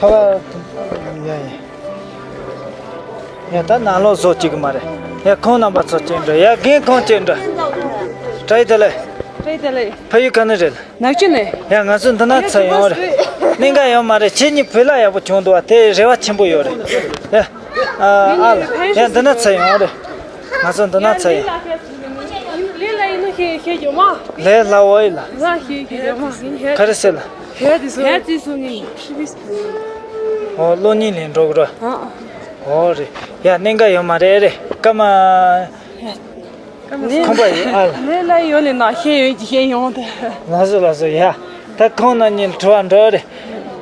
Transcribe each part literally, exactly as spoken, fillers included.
ཁ་བ། ཡ་ཡ། ཡ་ད་ནང་ལོགས་བཟོ་བཅུག་གི་མ་རེད། ཡ་ཁོང་རྣམ་པ་ཚོ་གཅིག་འགྲོ། ཡ་རྒན་ཁོང་གཅིག་འགྲོ། བཀྲ་ཤིས་བདེ་ལེགས། བཀྲ་ཤིས་བདེ་ལེགས། ཕ་ཡུལ་ག་ནས་རེད། ནག་ཆུ་ནས། ཡ་ང་ཚོ་འདི་ན་ཚར་ཡོང་རེད། གནད་འགག་ཡོད་མ་རེད། ཁྱེད་གཉིས་བོད་ལྭ་ཡག་པོ་གྱོན་འདུག་བ། དེ་རེ་བ་ཆེན་པོ་ཡོད་རེད། ཡ། ཨ་ཨ་ལ། ཡ་འདི་ན་ཚར་ཡོང་རེད། ང་ཚོ་འདི་ན་ཚར་ཡོང་། ལས་ལ་ཡིན་ནོ་ཤེས་ཤེས་ཡོད་མ། ལས་སླ་བོ་ཡིན་ལ། ང་ཤེས་ཤེས་ཡོད་མ་ཡིན་ཧེ། ག་རེ་ཟེར་ལ། ཧེ་དེ་སོ་ཧེ་དེ་སོ་ངས་ཤི་བིས། ཨོ་གློག་བརྙན་ལེན་འགྲོ་གི་ར། ཨ། ཨོ་རེད། ཡ་གནད་འགག་ཡོད་མ་རེད་རེད་སྐར་མ། ཁོམ་པ་ཡོད་ཨ་ལ། ལས་ལ་ཡོད་ལས་ན་ཤེས་ཡོད་ཀྱི་ཤེས་ཡོང་དེ། ལགས་སོ་ལགས་སོ་ཡ། ད་ཁོང་རྣམ་གཉིས་ལ་དྲི་བ་འདྲི་རེད།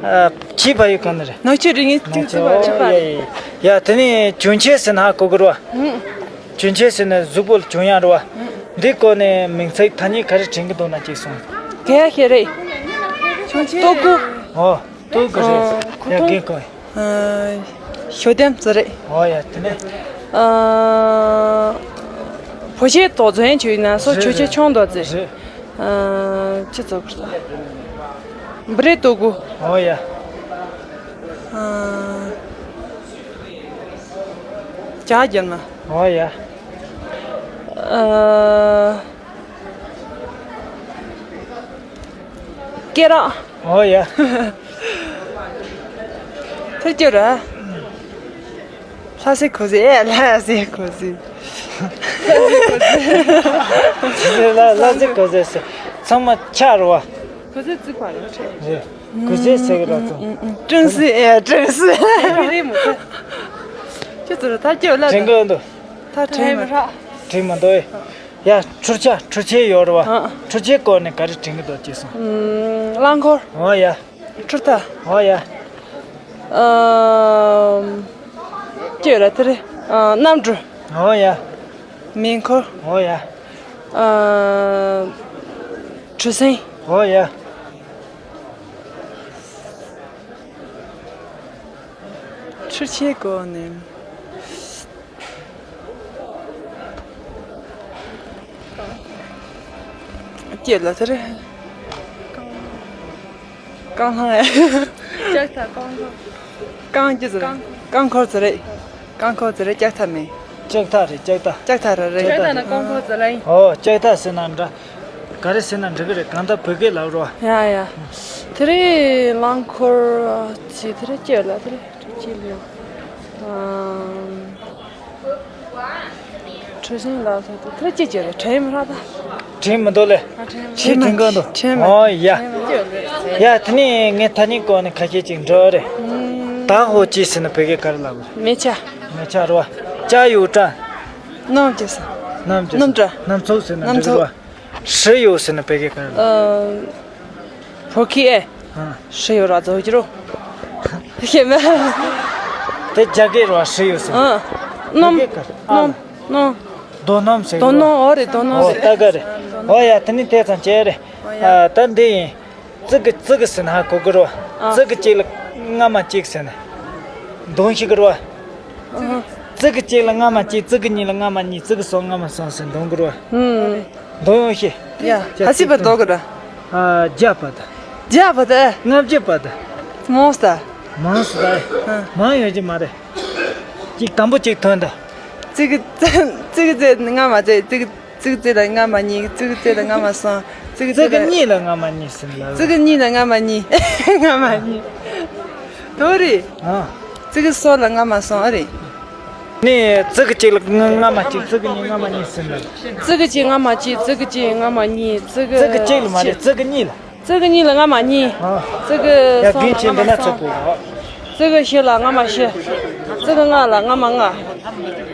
ཨ། ཁྱིས་ཕ་ཡུལ་གང་ནས་རེད། ནག་ཆུ་རི་ངའི་ཏིག་ཙི་བ་ཆུ་པ་རེད། ཡ་ཡ་ཡ། དེ་ནས་གྱོན་ཆས་ཟེར་ན་ཧ་གོ་གི་རེད་བ། གྱོན་ཆས་ཟེར་ན་གཟུགས་པོ་ལ་གྱོན་ཡག་རེད་བ། འདི་སྐོར་ནས་མིང་ཚིག་ཐ་སྙད་ག་རེ་དྲན་གི་འདུག་ན་གཅིག་གསུངས། ག་ཡ་ཤེས་རེད། ལྟོ་གོས། ཨོ། ལྟོ་གོས་རེད། ཨ། ཡ་གོས་གོས། ཨ། ཞོ་ལྡེམ་ཙི་རེད། ཨོ་ཡ་དེ་ནས། ཨ། བོ་ཆེ་ཏོག་ཙེ་ཡན་ཆོས་ཡིན་ན་སོ་ཆོས་ཆེ་ཆུང་ཏོག་ཙེ། རེད། ཨ། ཅི་ཙོག་གི་སོ། བྷི་རེ་ལྟོ་གོས། ཨོ་ཡ། ཨ། ཇ་རྒྱལ་མ། ཨོ་ཡ། ཨ། སྐེ་རགས། ཨོ་ཡ། ཐུགས་རྗེ་ར། ལྷ་སའི་གོས་ཟས་ཨེ་ལྷ་སའི་གོས་ཟས། ལྷ་ལྷ་སའི་གོས་ཟས་ཟེར། ཚང་མ་ཆ་རུ་བ། གོས་ཟས་བརྩི་བ་རེད། རེད། གོས་ཟས་ཟེར་གི་ར་ཚོ། ཀྲུང་སི་ཨེ་ཀྲུང་སི། ཁྱེད་ཚོ་ལ་ཐག་གཅོད་ལ་དྲན་གི་འདུག་ད་དྲན་མ་དྲན་མ་འདུག་ཨེ། ཡ་འཕྲུལ་ཆས་འཕྲུལ་ཆས་ཡོད་རེད་བ། ཨ། འཕྲུལ་ཆས་སྐོར་ནས་ག་རེ་དྲན་གི་འདུག་ཅེས་སོང་། ཨམ། རླངས་འཁོར། ཨོ་ཡ། འཕྲུལ་ཐག་ཨོ་ཡ། ཨམ། ཅི་ཡོད་ར་དེ་རེད། ཨ། གནམ་གྲུ། ཨོ་ཡ། མེ་འཁོར། ཨོ་ཡ། ཨ། གྲུ་གཟིངས། ཨོ་ཡ། འཕྲུལ་ཆས་སྐོར་ནས། སྐྱེས་ལ་དེ་རེད། རྐང་ལྷང་ཡ། ལྕགས་ཐག་རྐང་འཁོར། རྐང་སྐྱི་ཟེར། རྐང་འཁོར་ཟེར་རེད། རྐང་འཁོར་ཟེར་རེད། ལྕགས་ཐག་མིན། ལྕགས་ཐག་རེད་ལྕགས་ཐག་ལྕགས་ཐག་ར་རེད། ལྕགས་ཐག་ན་རྐང་འཁོར་ཟེར་ལ་ཡིན། ཨོ་ལྕགས་ཐག་ཟེར་ན་འདྲ། ག་རེ་ཟེར་ན་འགྲིག་གི་རེད། གང་ལྟར་བོད་སྐད་ལབ་རོགས། ཡ་ཡ། དེ་རིང་རླངས་འཁོར་ཅིག་དེ་རིང་སྐྱེལ་ལ་དེ་རིང་སྐྱེལ་ལ། ཨམ། གྲུ་གཟིངས་ལ་དེ་རིང་སྐྱེལ་ཅི་རེད་དྲན་མི་རག་ད། དྲན་མི་འདུག་ལེ། ཨ་དྲན་མི་ཁྱེད་དྲན་གི་འདུག་དྲན་མི་ཨོ་ཡ། དྲན་མི་འདུག་ཡ་དེ་ནས་ངས་ཐ་སྙད་སྐོར་ནས་ཁ་ཤས་ཅིག་འགྲོ་རེད། ད་ཧོ་ཅི་ཟེར་ན་བོད་སྐད་ག་རེ་ལབ་རེད། མེ་ཆ། མེ་ཆ་རེད་བ། ཅ་ཡོད་ཀྲ། སྣུམ་ཅི་ཟེར། སྣུམ་ཅི་ཟེར། སྣུམ་ཚོགས་ཟེར་ན་འགྲིག་རེད་བ། ཧྲི་ཡོ་ཟེར་ན་བོད་སྐད་ག་རེ་ལབ། ཨ། བོད་སྐད་ཨེ། ཨ། ཧྲི་ཡོ་ར་ཛོ་ཅི་རོ། ཤེས་མེད། དེ་རྒྱ་སྐད་རེད་བ་ཧྲི་ཡོ་ཟེར། ཨ། སྣུམ། བོད་སྐད་ག་ཨ། སྣུམ། སྣུམ། རྡོ་སྣུམ་ཟེར་རྡོ་གི་རེད་བ། སྣུམ་ཨོ་རེད་རྡོ་སྣུམ་ཨོ་ཟེར། ད་ག་རེད། ཨོ་ཡ་དེ་ནི་དེ་ཙམ་བྱས་རེད། ཨོ་ཡ། ཨ་ད་འདི་ཡིན། ཙི་གི་ཙི་གི་ཟེར་ན་ཧ་གོ་གི་རེད་བ། ཨ། ཙི་གི་གཅིག་ལ་རྔ་མ་གཅིག་ཟེར་ན། འདོན་ཤེས་གི་རེད་བ། ཨ། ཙི་གི་གཅིག་ལ་རྔ་མ་གཅིག་ཙི་གི་གཉིས་ལ་རྔ་མ་གཉིས་ཙི་གི་གསུམ་རྔ་མ་གསུམ་ཟེར་འདོན་གི་རེད་བ། ཨུམ། འདོན་ཡོང་ཤེས། ཡ། ཧ་སི་པ་འདོན་གི་ར། ཨ། བརྒྱ་པ་དང་། བརྒྱ་པ་དང་། ལྔ་བརྒྱ་པ་དང་། མང་སྟ། མང་སྟ། ཨ། མང་ཡོད་ཀྱི་མ་རེད། གཅིག་དང་པོ་གཅིག་ཐོན་དང་། ཙི་གི་ཙི་གི་ཙི་རྔ་མ་ཙི་ཙི་གི་ཙི་གི་ཙི་ལ་རྔ་མ་གཉིས། ཙི་གི་ཙི་ལ་རྔ་མ་གསུམ། ཙི་གི་ཙི་ལ། ཙི་གི་གཉིས་ལ་རྔ་མ་གཉིས་ཟེར་ལ། ཙི་གི་གཉིས་ལ་རྔ་མ་གཉིས། རྔ་མ་གཉིས། དོ་རེད། ཨ། ཙི་གི་གསུམ་ལ་རྔ་མ་གསུམ་ཨ་རེད། ནི་ཙི་གི་གཅིག་ལ་རྔ་མ་གཅིག་ཙི་གི་གཉིས་རྔ་མ་གཉིས་ཟེར་ལ། ཙི་གི་གཅིག་རྔ་མ་གཅིག་ཙི་གི་གཅིག་རྔ་མ་གཉིས། ཙི་གི། ཙི་གི་གཅིག་ལ་མ་རེད་ཙི་གི་གཉིས་ལ། ཙི་གི་གཉིས་ལ་རྔ་མ་གཉིས། ཨ། ཙི་གི་ཡ་གསུམ་ལ་རྔ་མ་གསུམ། ཙི་གི་བཞི་ལ་རྔ་མ་བཞི། ཙི་གི་ལྔ་ལ་རྔ་མ་ལྔ།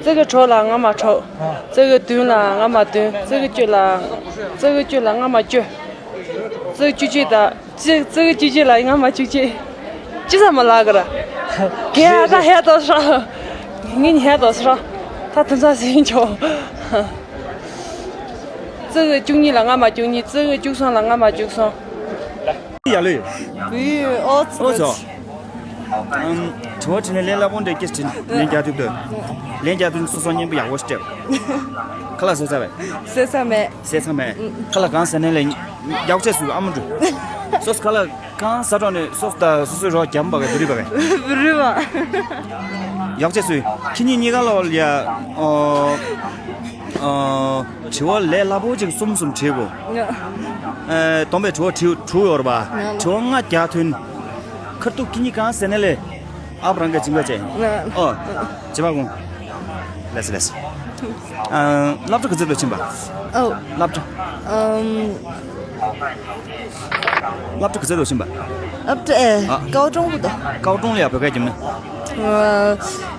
ཙི་གི་དྲུག་ལ་རྔ་མ་དྲུག་ཨ། ཙི་གི་བདུན་ལ་རྔ་མ་བདུན། ཙི་གི་བཅུ་ལ། ཙི་གི་བཅུ་ལ་རྔ་མ་བཅུ། ཙི་གི་བཅུ་གཅིག་དང་། ཙི་ཙི་གི་བཅུ་གཅིག་ལ་རྔ་མ་བཅུ་གཅིག་ཅི་ཙམ་མ་ལགས་གི་ར། གས་ཨ་ད་ཧད་དོ་ཧྲ། ངས་ནི་ཧད་དོ་ཧྲ། ད་དུམ་ཚ་ཟིན་ཆོག་ཙི་གི་བཅུ་གཉིས་ལ་རྔ་མ་བཅུ་གཉིས། ཙི་གི་བཅུ་གསུམ་ལ་རྔ་མ་བཅུ་གསུམ། ཡ་ལེ། ཨོ་ཙི། ཨོ་ཙི། ཨམ། དྲི་བ་དྲིས་ནས་ལན་སླ་པོ་འདྲ་སྐད་དྲིས་ལན་རྒྱག་ཐུབ་འདུག་ལན་རྒྱག་དུས་སོ་སོ་སྙན་པོ་ཡག་པོ་ཞིག་སྤྲད། ཁ་ལག་བཟས་ཚར་བས། བཟས་ཚར་མེད། བཟས་ཚར་མེད། ཁ་ལག་གང་བཟས་ནས་ལན་ཡག་པོ་བྱས་སུ་ཨ་མ་འགྲོ། སོ་སོ་ཁ་ལག་གང་ཟ་གྲོགས་ནས་སོ་སོ་ད་སོ་སོའི་རོགས་རྒྱམ་པ་གི་བུ་རི་པ་གི། བུ་རི་པ། ཡག་ཅེས་སུ་ཁྱི་གཉིས་གཉིས་ཀ་ལོ་ཡ། ཨོ། ཨོ། དྲི་བ་ལས་སླ་པོ་ཅིག་གསུམ་གསུམ་དྲིས་གོ། ཨེ། སྟོང་པའི་དྲི་བ་དྲིས་དྲུག་ཡོད་རེད་པ། དྲི་བ་ལྔ་བརྒྱ་ཐོན། ཁར་ཐུག་ཁྱི་གཉིས་གང་ཟེར་ནས་ལས། ཨབ་རང་གི་ཅིང་ག་ཅན། ཨོ། བྱེད་པ་གོང་། ལགས་སོ་ལགས་སོ། ཨ། སློབ་གྲྭ་ག་ཚོད་དུ་ཕྱིན་པ། ཨོ། སློབ་གྲྭ། ཨམ། སློབ་གྲྭ་ག་ཚོད་དུ་ཕྱིན་པ། སློབ་གྲྭ་ཨེ། ཨ། ཀའོ་ཀྲུང་དུ། ཀའོ་ཀྲུང་ལ་ཡ་བོད་སྐད་རྒྱབ་ན། ཨ།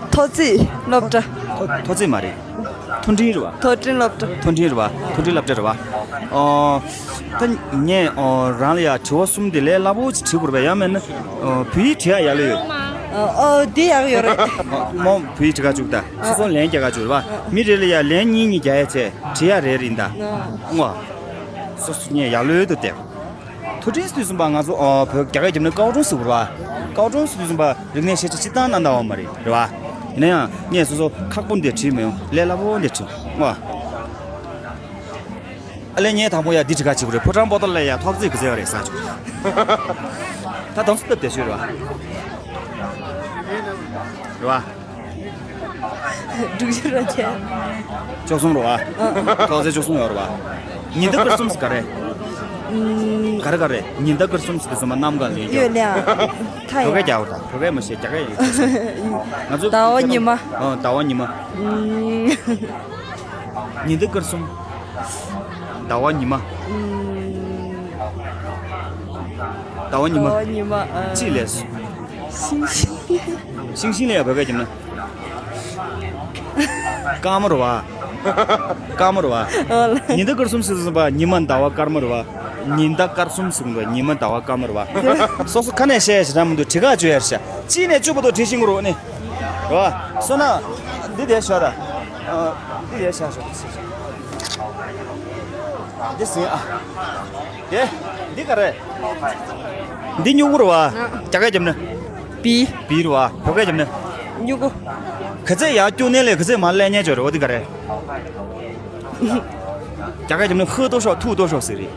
མཐོ་ཚད་སློབ་གྲྭ། མཐོ་མཐོ་ཚད་མ་རེད། མཐོ་འབྲིང་རེད་པ། མཐོ་འབྲིང་སློབ་གྲྭ། མཐོ་འབྲིང་རེད་པ། མཐོ་འབྲིང་སློབ་གྲྭ་རེད་པ། ཨོ། ད་ངས་ཨོ་རང་ལ་ཡ་དྲི་བ་གསུམ་དེ་ལས་སླ་པོ་ཅིག་དྲི་དགོས་རེད་པ། ཡང་མིན་ན་ཨོ་བོད་ཡིག་བྲིས་ཡ་ཡག་ལོས་ཡོད། ཨོ་འདི་ཡག་ཡོད་རེད། མོ་བོད་ཡིག་བྲིས་ག་བཅུག་ད། སོ་སོ་ལན་རྒྱག་ག་བཅུག་རེད་པ། མི་རེ་ལ་ཡ་ལན་གཉིས་གཉིས་རྒྱག་ཡ་བྱས་བྲིས་ཡ་རེད་རེད་ད། ཨོ། སོ་སོ་ངས་ཡག་ལོས་འདུག་སྟེ། མཐོ་འབྲིང་ཟེར་དུས་ཙམ་པ་ང་ཚོ་ཨོ་བོད་རྒྱ་སྐད་རྒྱབ་ན་ཀའོ་ཀྲུང་ཟེར་དགོས་རེད་པ། ཀའོ་ཀྲུང་ཟེར་དུས་ཙམ་པ་རིག་གནས་ཤེས་བྱ་སྤྱིར་བཏང་གནང་བསྡད་པ་མ་རེད་རེད་པ། ཡིན་ན་ཡང་ངས་སོ་སོ་ཁག་པོ་འདི་བྲིས་མི་ཡོང་། ལས་སླ་པོ་འདི་བྲིས་ཨོ། ཨ་ལས་ངས་དང་པོ་ཡ་འདི་བྲིས་ག་བྱེད་དགོས་རེད། ཕོ་བྲང་པོ་ཏ་ལ་ཡ་ཐོག་བརྩེགས་ག་ཚོད་ཡོད་རེད་ཟེར་བྱུང་། ད་དང་སུ་སྟབས་བདེ་ཤོས་རེད་པ། རེད་པ། དྲུག་ཅུ་རེད་ཁྱེད། བཅུ་གསུམ་རེད་པ། ཐོག་བརྩེགས་བཅུ་གསུམ་ཡོད་རེད་པ། ཉི་ཟླ་སྐར་གསུམ་ཟེར་ག་རེ། ག་རེ་ག་རེ་ཉི་ཟླ་སྐར་གསུམ་ཟེར་དུས་ཙམ་པ་གནམ་གང་ལེན་རྒྱུ། ཡོད་ལ། ཁ་ཡ། བོད་སྐད་རྒྱག་དགོས་ད། བོད་སྐད་མ་ཤེས་རྒྱ་སྐད་ཡིན། ང་ཚོ་ཟླ་བ་ཉི་མ། ཨ། ཟླ་བ་ཉི་མ། ཉི་ཟླ་སྐར་གསུམ། ཟླ་བ་ཉི་མ། ཟླ་བ་ཉི་མ། ཟླ་བ་ཉི་མ། ཨ། ཅི་ལས། ཤིང་ཤིང་། ཤིང་ཤིང་ལ་ཡ་བོད་སྐད་རྒྱབ་ན། སྐར་མ་རེད་པ། སྐར་མ་རེད་པ། ཨོ་ལ། ཉི་ཟླ་སྐར་གསུམ་ཟེར་ཙམ་པ་ཉི་མ་ཟླ་བ་སྐར་མ་རེད་པ། ཉི་ཟླ་སྐར་གསུམ་ཟེར་གི་འདུག་ཉི་མ་ཟླ་བ་སྐར་མ་རེད་པ། སོ་སོ་ཁ་ནས་བཤད་ཡ་ཞེ་དྲག་མི་འདུག་བྲིས་ག་བཅུག་ཡ་རེད་ཤག་གཅིག་ནས་བཅུ་བར་དུ་བྲིས་ཤེས་ཀྱི་རེད་ནི། རེད་པ། སོ་ན། འདི་དེ་བཞག་ད། ཨ། འདི་དེ་བཞག་ཞོག་འདི་ཟིན་ཨ། དེ། འདི་ག་རེ། འདི་སྨྱུ་གུ་རེད་པ། རྒྱ་སྐད་རྒྱབ་ན། བི། བི་རེད་པ། བོད་སྐད་རྒྱབ་ན། སྨྱུ་གུ། ག་ཚད་ཡར་བསྐྱུར་ནའི་ལས་ག་ཚད་མར་སླེབས་ཉན་ཅོ་རེད་པ། འདི་ག་རེ། རྒྱ་སྐད་རྒྱབ་ན་ཧུ་ཏོ་ཤོག་ཐུག་ཏོ་ཤོག་ཟེར་རེད།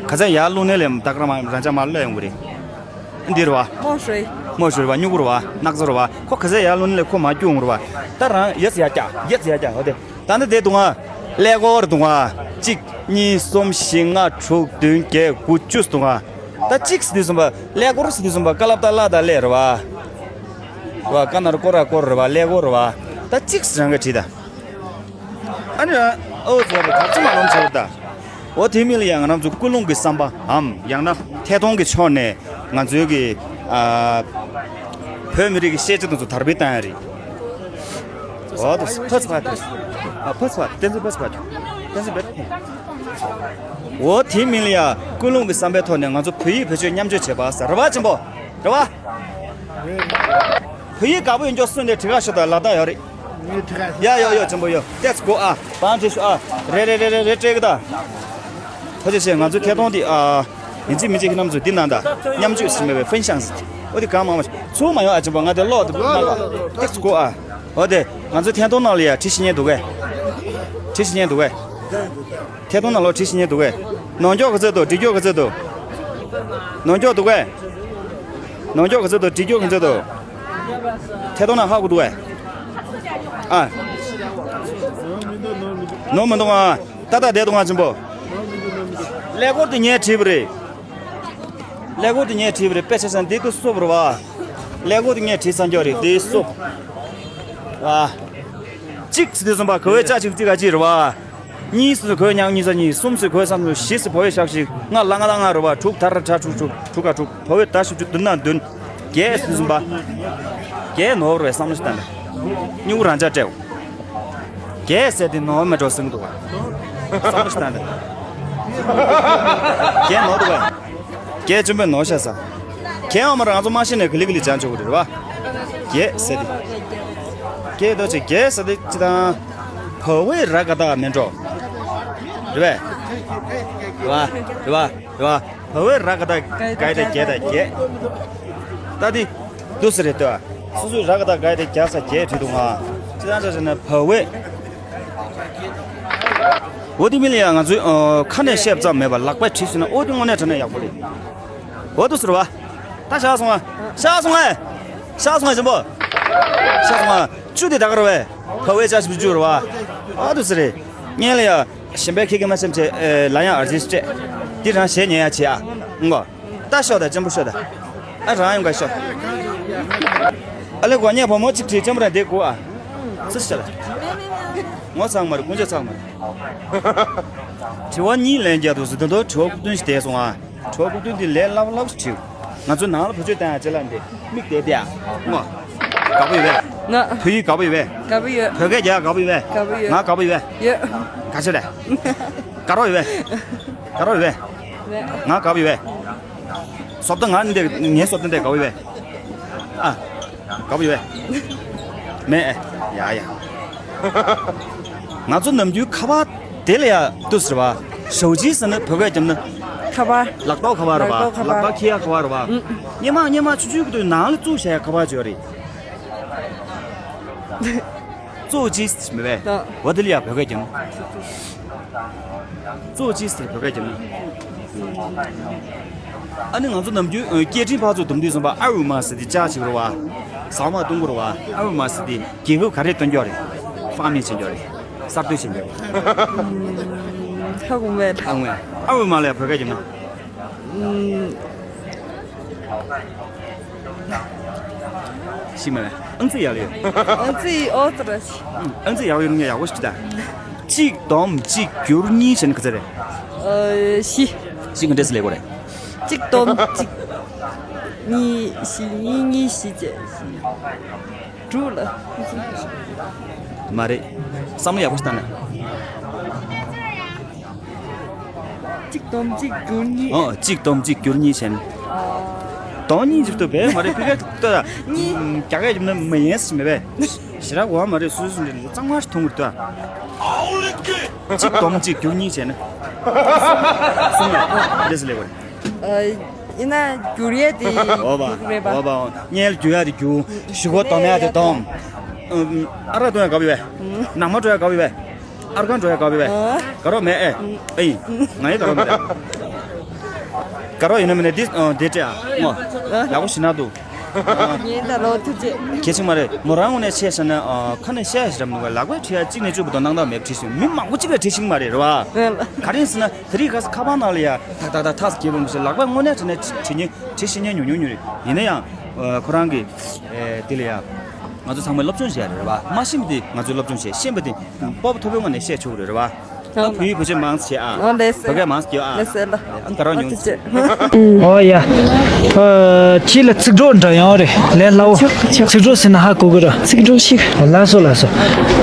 ག་ཚད་ཡར་བླུགས་ནའི་ལས་ད་ག་རང་མ་རང་ཅག་མར་སླེབས་ཡོང་གི་རེད། འདི་རེད་པ། མོ་ཧྲོས། མོ་ཧྲོས་རེད་པ། སྨྱུ་གུ་རེད་པ། སྣག་ཚ་རེད་པ། ཁོ་ག་ཚད་ཡར་བླུགས་ནའི་ལས་ཁོ་མར་བསྐྱུར་ཡོང་གི་རེད་པ། ད་རང་ཡ་ཙི་ཡར་རྒྱག་ཡ་ཙི་ཡར་རྒྱག་འོ་དེ། ད་ནི་དེ་དུང་ཨ། ཀླད་ཀོར་དུང་ཨ། གཅིག་གཉིས། གསུམ། བཞི། ལྔ། དྲུག་བདུན། བརྒྱད། དགུ། བཅུ་དུང་ཨ། ད་གཅིག་ཟེར་དུས་ཙམ་པ་ཀླད་ཀོར་ཟེར་དུས་ཙམ་པ་ཀ་ལབ་ད་ལ་ད་ལས་རེད་པ། རེད་པ། ཀ་ན་རོ་ཀོ་ར་ཀོར་རེད་པ། ཀླད་ཀོར་རེད་པ། ད་གཅིག་ཟེར་རང་གིས་བྲིས་ད། ཨ་ནི་རང་ཨོ་ཙི་བ་རེད་ག་ཚོད་མ་ལོང་ཆེ་བ་ད། འོ་དེ་མིན་ལ་ཡང་ང་རང་ཚོ་ཀུན་སློང་གི་བསམ་པའམ་ཡང་ན་ཐད་གཏོང་གི་ཕྱོགས་ནས་ང་ཚོའི་གི་ཨ། བོད་མི་རིགས་ཀྱི་ཤེས་བྱ་དེ་ཚོ་དར་སྤེལ་བཏང་ཡ་རེད། འོ་དེ་ཕ་ཚ་བ་དེ། ཨ། ཕ་ཚ་བ་བསྟན་འཛིན་ཕ་ཚ་བ་བསྟན་འཛིན་བེ། འོ་དེ་མིན་ལ་ཡ་ཀུན་སློང་གི་བསམ་པའི་ཐོག་ནས་ང་ཚོ་བོད་ཡིག་བེད་སྤྱོད་མཉམ་སྤྱོད་བྱེད་པ་ཟེར་རེད་པ་ཆེན་པོ། རེད་པ། བོད་ཡིག་དགའ་པོ་ཡིན་ཀྱོག་གསུངས་ཏེ་བྲིས་ཁ་ཤོག་དང་ལ་དྭགས་ཡོད་རེད། ཡ་ཡོ་ཡོ་ཆེན་པོ་ཡོ། ཏེ་ཙི་གོ་ཨ། བང་བྲིས་ཤོག་ཨ། རེད་རེད་རེད་རེད་རེད་སྤྲད་གི་ད། ཐུགས་རྗེ་ཆེ། ང་ཚོའི་ཐད་གཏོང་འདི་ཨ། ཡིན་གཅིག་མིན་གཅིག་ཁྱེད་རྣམ་ཚོ་འདི་ནང་ད། མཉམ་སྤྱོད་ཟིན་མེད་པའི་ཧྥིན་ཤང་ཟིན། འོ་དེ་གང་མང་མང་ཞིག་ཚུར་མ་ཡོང་ཨ། ཆེན་པོ་ང་དེ་ཀློག་དེ་ཀློག་ཏེ་ཙི་གོ་ཨ། འོ་དེ་ང་ཚོའི་ཐད་གཏོང་ནང་ལ་ཡ་བྲིས་ཤེས་མཁན་འདུག་གས། བྲིས་ཤེས་མཁན་འདུག་གས། ཐད་གཏོང་ནང་ལོགས་བྲིས་ཤེས་མཁན་འདུག་གས། ནོར་འཁྱོག་ག་ཚོད་འདུག་འབྲི་འཁྱོག་ག་ཚོད་འདུག་ནོར་འཁྱོག་འདུག་གས། ནོར་འཁྱོག་ག་ཚོད་འདུག་འབྲི་འཁྱོག་ག་ཚོད་འདུག་ཐད་གཏོང་ནང་ཧ་གོ་འདུག་གས། ཨ། ནོར་མི་འདུག་ཨ། ཏག་ཏག་བསྡད་འདུག་ཨ་ཆེན་པོ། ཀླད་ཀོར་དེ་ངས་བྲིས་པ་རེད། ཀླད་ཀོར་དེ་ངས་བྲིས་པ་རེད། དཔེ་ཆ་ཆ་འདི་ཀུ་སོབ་རེད་པ། ཀླད་ཀོར་དེ་ངས་བྲིས་ཚར་འགྱོ་རེད། འདི་སོབ། ཨ། གཅིག་ཟེར་དུས་ཙམ་པ་ག་བའི་ལྕགས་གཅིག་གཅིག་ག་གཅིག་རེད་པ། གཉིས་ཟེར་ག་བའི་ཉག་གཉིས་ས་གཉིས། གསུམ་ཟེར་ག་བའི་གསུམ་ཟེར། བཞི་ཟེར་བ་བའི་ཞག་བཞི། ལྔ་ལ་ལྔ་ལ་ལྔ་རེད་པ། དྲུག་ད་ར་ད་དྲུག་དྲུག་དྲུག་ག་དྲུག་བ་བའི་ད་བཞི་བཅུ་བདུན་ན་བདུན། བརྒྱད་ཟེར་དུས་ཙམ་པ། བརྒྱད་ནོར་བ་རེད་བསམ་བློ་ཞིག་བཏང་ད། སྨྱུ་གུ་རང་འཇགས་སྤྲད། བརྒྱད་ཟེར་དེ་ནོར་མེད་འགྲོ་ཟིན་འདུག་ག་བསམ་བློ་ཞིག་བཏང་ད། བརྒྱད་ནོར་འདུག་ག་བརྒྱད་ཆེན་པོས་ནོར་ཤ་ཟ། བརྒྱད་འོ་མ་རང་ཚོ་མ་ཤེས་ནས་ག་ལི་ག་ལི་སྦྱང་ཆོག་གི་རེད་པ། བརྒྱད་ཟེར་དེ། བརྒྱད་དོ་ཆེ་བརྒྱད་ཟེར་དེ་ཅི་དང་། བ་བའི་ར་ག་ད་མེད་འགྲོ། རེད་པས། རེད་པ། རེད་པ། རེད་པ། བ་བའི་ར་ག་ད་ག་ཡ་ད་བརྒྱད་ད་བརྒྱད། ད་དེ། འདུག་ཟེར་རེད་ལྟོས། སོ་སོའི་ར་ག་ད་ག་ཡ་ད་བརྒྱ་ས་བརྒྱད་བྲིས་འདུག་ང་། ཅི་ལྟར་ཟེར་ན་བ་བའི། འོ་དེ་མིན་ལ་ཡང་ང་ཚོའི་ཨ། ཁ་ནས་བཤད་ཙམ་མེད་པར་ལག་པས་བྲིས་ཟིན་ན་འོ་དེ་དངོས་གནས་དྲང་གནས་ཡག་པོ་རེད། འོ་དུ་ཟེར་བ། ད་ཤག་སོང་ཨ། ཤག་སོང་ཨ། ཤག་སོང་ཨ་ཞིམ་པོ། ཤག་སོང་ཨ། བཅུ་དེ་ད་ག་ར་བས། ཕ་བའི་ཅག་ཞིམ་བཅུ་ར་བ། འོ་དུ་ཟེར་རེད། ངས་ལ་ཡ། ཞིམ་པའི་ཁྱི་གི་མ་སེམས་ཆེ། ལ་ཡང་ཨར་ཟིས་སྤྲད། འདི་རང་ཞེ་ཉེ་ཡ་ཆེ་ཨ། ངོ་། ད་ཤོག་ད་ཅན་པོ་ཤོག་ད། ཨ་རང་ཡོང་ག་ཤོག་ཨ་ལེ་གོ་ཉེ་བུ་མོ་གཅིག་བྲིས་ཅན་པོ་ར་འདི་གོ་ཨ། ཙི་ཤ་ལ། ངོ་ཚང་མ་རེད་དཀོན་མཆོག་ཚང་མ་རེད། དྲི་བ་གཉིས་ལན་རྒྱག་འདུག་ཟེར་ད་དོ་དྲི་བ་ཁུག་ཏུན་ཞིག་བསྡད་སོང་ཨ། དྲི་བ་ཁུག་ཏུན་འདི་ལས་སླ་པོ་སླ་པོ་ཞིག་བྲིས། ང་ཚོ་ནང་ལ་བུ་ཆོས་བསྟན་ཡ་ཅེ་ལ་འདི་མིག་བསྡད་དེ་ཨ། ངོ་། དགའ་པོ་ཡོད་པས། ང་བོད་ཡིག་དགའ་པོ་ཡོད་པས། དགའ་པོ་ཡོད། བོད་སྐད་རྒྱག་དགའ་པོ་ཡོད་པས། དགའ་པོ་ཡོད། ང་དགའ་པོ་ཡོད་པས། ཡོད། ག་ཆེ་རེད། དགའ་རོགས་ཡོད་པས། དགའ་རོགས་ཡོད་པས། ང་དགའ་པོ་ཡོད་པས། བཟོ་ལྟ་ང་འདི་ངའི་བཟོ་ལྟ་འདི་དགའ་པོ་ཡོད་པས། ཨ། དགའ་པོ་ཡོད་པས། མེད་ཨེ། ཡ་ཡ། ང་ཚོ་ནམ་རྒྱུན་ཁ་པར་དེ་ལ་ཡ་ཏུ་ཟེར་བ། ཞའོ་ཅི་ཟེར་ན་བོད་སྐད་རྒྱབ་ན། ཁ་པར། ལག་ཐོགས་ཁ་པར་རེད་པ། ལག་ཐོགས་ཁ་པར། ལག་པ་འཁྱེར་ཡ་ཁ་པར་རེད་པ། ཨུ། སྙེ་མ་སྙེ་མ་ཆུ་ཆུ་གི་དུས་ནང་ལ་བཙུགས་བཞག་ཡ་ཁ་པར་ཅིག་ཡོད་རེད། ཙོ་ཅི་མི་བས། ད། འོ་དེ་ལ་ཡ་བོད་སྐད་རྒྱབ་ན། ཙོ་ཅི་ཟེར་བོད་སྐད་རྒྱབ་ན། ཨ་ནི་ང་ཚོ་ནམ་རྒྱུན་སྐད་འཕྲིན་ཕར་ཚུར་སྡོམ་དུས་ཙམ་པ་ཨ་འུ་མ་ཟེར་ཏེ་ཅག་ཅིག་རེད་པ། ཟ་མ་བཏུང་གི་རེད་པ། ཨ་འུ་མ་ཟེར་ཏེ་རྒྱལ་ཁབ་ག་རེ་སྟོན་རྒྱུ་རེད། ཧྥ་མི་བྱེད་རྒྱུ་རེད། གསར་གཏོད་བྱེད་རྒྱུ་རེད། ཧ་གོ་མེད། ཧ་གོ་མེད། ཨ་འུ་མ་ལ་ཡ་བོད་སྐད་རྒྱབ་ན། ཤི་མ་ལ། ཨང་རྩིས་ཡག་ལེ། ཨང་རྩིས་ཨོ་ཙི་ར་ཤི། ཨང་རྩིས་ཡག་ཡོད་ནི་ཡག་པོ་ཞིག་ད། གཅིག་སྡོམ་གཅིག་བསྒྱུར་གཉིས་བྱས་ན་ག་ཚོད་རེད། ཨ། བཞི། བཞི་ག་འདྲས་སེ་ལེགས་པོ་རེད། གཅིག་སྡོམ་གཅིག་གཉིས་བཞི། གཉིས་གཉིས་བཞི་བྱས། དྲུག་ལ། མ་རེད། བསམ་བློ་ཡག་པོ་ཞིག་བཏང་ན། གཅིག་སྡོམ་གཅིག་བསྒྱུར་གཉིས། ཨོ། གཅིག་སྡོམ་གཅིག་བསྒྱུར་གཉིས་བྱས་ན། སྡོམ་གཉིས་འཇིབ་ཏུ་བས་མ་རེད། ཕི་ཀ་ཏུ། གཉིས། རྒྱ་སྐད་ཡིན་ན་མ་ཡིན་སྲིད་མེད་པས། ཞེ་དྲག་གོ་བ་མ་རེད། སུ་སུ་འདྲ་གཙང་མ་ཞིག་མཐོང་གི་འདུག་གཅིག་སྡོམ་གཅིག་བསྒྱུར་གཉིས་བྱས་ན། གསུམ་ལ་འདྲ་སྲིད་ལེགས་པ་རེད། ཨ། ཡིན་ན་བསྒྱུར་ཡས་དེ་འོ་བ། རེད་པ། འོ་བ། གཉིས་ལ་བསྒྱུར་ཡ་དེ་བསྒྱུར། བཞི་གོ་སྡོམ་ཡ་དེ་སྡོམ། ཨ་རག་བཏུང་ཡ་དགའ་པོ་ཡོད་པས། ནང་མ་འགྲོ་ཡ་དགའ་པོ་ཡོད་པས། ཨར་ཁང་འགྲོ་ཡ་དགའ་པོ་ཡོད་པས། ཨ། དགའ་རོགས་མེད་ཨེ། ཨེ་ཡིན། ང་ཡི་དགའ་རོགས་མེད། དགའ་རོགས་ཡིན་ན་མིན་ན་འདི་འདི་སྤྲད་ཨ། ངོ་། ཡག་པོ་ཞིག་ན་འདུག་ངས་ད་རོགས་ཐུགས་རྗེ། གལ་ཆེན་མ་རེད། མོ་རང་ངོས་ནས་བཤད་བྱས་ན་ཁ་ནས་བཤད་ཞིག་རམ་འདུག་ག་ལག་པས་བྲིས་ཡ་གཅིག་ནས་བཅུ་བར་དུ་སྣང་དག་མེད་བྲིས་ཤིང་མི་མང་པོ་གཅིག་ལ་བྲིས་ཤིང་མ་རེད་རེད་བ། ག་རེ་ཡིན་ཟེར་ན་དེ་རིང་ཁ་ཁ་པར་ནང་ལ་ཡ་ཐག་ཐག་ཐག་ཐག་སྐྱེལ་བ་མི་ཤེས། ལག་པས་དངོས་གནས་བྲིས་ནས་བྲིས་ཉན་བྲིས་ཤེས་ཉན་ཉུང་ཉུང་ཉུང་རེད། ཡིན་ན་ཡང་ཁོ་རང་གི་དེ་ལ་ཡ་ང་ཚོ་ཚང་མས་སློབ་སྦྱོང་བྱེད་ཡ་རེད་བ། མ་ཤེས་པ་དེ་ང་ཚོས་སློབ་སྦྱོང་བྱེད། ཤེས་པ་དེ་སྤོབས་པ་མཐོ་པོའི་ངང་ནས་བཤད་ཆོག་གི་རེད་བ། ཨ། བོད་ཡིག་བེད་སྤྱོད་མང་ཙམ་བྱེད་ཨ། ཨ་ལེ་སེ། བོད་སྐད་མང་ཙམ་སྐྱོར་ཨ། ལེ་སེ་ལ། ཨ་ག་རང་ཉུང་ཙམ། ཨོ་ཡ། ཨ། ཁྱེད་ལ་ཚིག་གྲོགས་འདྲ་ཡོང་རེད། ལས་སླ་བོ། ཆོག་ཆོག་ཚིག་གྲོགས་ཟེར་ན་ཧ་གོ་གི་ར། ཚིག་གྲོགས་ཤིག་ལགས་སོ་ལགས་སོ།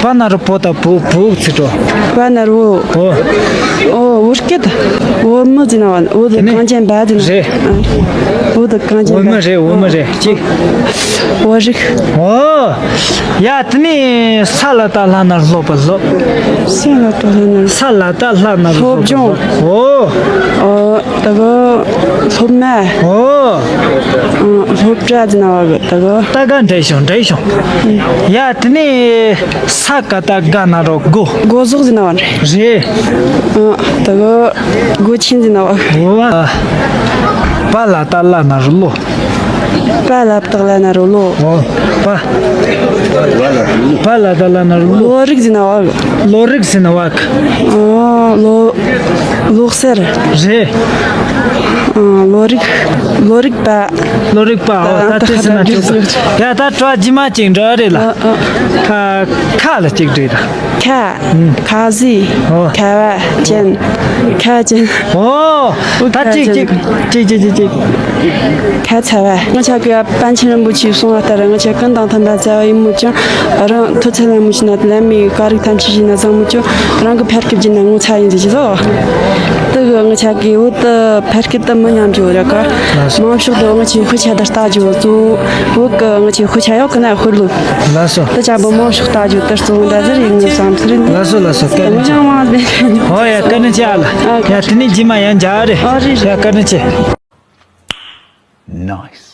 པ་ན་རོ་པོ་ད་བུ་བུ་ཚིག་གྲོགས། པ་ན་རོ། ཨོ། ཨོ་བོད་སྐད་ད། བོད་མི་ཟེར་ན་བ། བོད་དེ་ནི་གངས་ཅན་པ་ཟེར་ན། རེད། ཨ། བོད་དེ་གངས་ཅན་པ། བོད་མི་རེད། བོད་མི་རེད། གཅིག་བོད་རིགས། ཨོ། ཡ་དེ་ནི་ས་ལ་ད་ལྷ་ན་སློབ་པ་སློབ། ས་ལ་ད་ལྷ་ན། ས་ལ་ད་ལྷ་ན་སློབ་སློབ་སྦྱོང་། ཨོ། ཨོ། ད་ག་སློབ་མ། ཨོ། ཨ། སློབ་གྲྭ་ཟེར་ན་བ་གི་ད་ག་ད་ག་འདྲེ་ཤོང་འདྲེ་ཤོང་། ཡ་དེ་ནི་ས་ག་ད་ག་ན་རོ་སྒོ། སྒོ་ཟོག་ཟེར་ན་བ་རེད། རེད། ཨ། ད་ག་སྒོ་ཆེན་ཟེར་ན་བ་གི། ཨོ། པ་ལ་ད་ལ་ན་རོ་བློ། པ་ལ་བཏགས་ལ་ན་རོ་བློ། ཨོ། པ། པ་ལ་བཏགས་ལ་ན་རོ་བློ། བློ་རིག་ཟེར་ན་བ་གི། བློ་རིག་ཟེར་ན་བ་གི། ཨོ། བློ། བློ་གསལ། རེད། ཨོ། བློ་རིག་བློ་རིག་པ། བློ་རིག་པ། ཨོ། ད་དེ་ཟེར་ན་ཆོག་གི། ཡ་ད་དྲི་བ་རྗེས་མ་གཅིག་འདྲི་རེད་ལ། ཨ། ཨ། ཁ་ཁ་ལ་གཅིག་འདྲི་ད། ཁ། ཨུམ། ཁ་ཟས། ཨོ། ཁ་བ་ཅན། ཁ་ཅན། ཨོ། ད་ཅིག་ཅིག་ཅིག་ཅིག་ཅིག་ཅིག་ཁ་ཚ་བ། ང་ཆ་གི་པཎ་ཆེན་རིན་པོ་ཆེས་གསུངས་པ་ལྟར་ང་ཆ་ཀུན་དང་མཐུན་པར་བྱ་བ་ཡིན་མོད་ཀྱང་། རང་མཐོ་ཚད་ལ་མི་ཕྱིན་ན་ལམ་མི་དཀའ་རིགས་ཐམས་ཅད་ཞི་ན་བཟང་མོད་ཀྱང་། རང་གི་ཕ་སྐད་བརྗེད་ན་ངོ་ཚ་ཡིན་ཟེར་གྱི་སོ། དེ་གི་ང་ཆ་གི་འོ་ད་ཕ་སྐད་ད་མི་ཉམས་རྒྱུ་རེད་ཀ། མང་ཤོག་ཏུ་ང་ཆའི་དཔེ་ཆ་དེ་ལྟ་རྒྱུ་གཙོ་བོ་གི། ང་ཆའི་དཔེ་ཆ་ཡག་གི་ན་དཔེ་ལུགས། ལགས་སོ། དེ་ཆ་པོ་མང་ཤོག་ལྟ་རྒྱུ་དེ་གཙོ་བོ་འདྲ་ཟེར་ཡིན་ངེས་བསམ་ཚུལ་ཡིན། ལགས་སོ་ལགས་སོ། སྐད་ཆ་མི་ཅང་མང་ཟེར། ཨོ་ཡ། སྐད་ཆ་ཨ་ལ། ཨ། ཡ་དེ་ནས་རྗེས་མ་ཡང་མཇལ་རེ། ཨ་རེ་རེ། ཡ་སྐད་ཆ། Nice.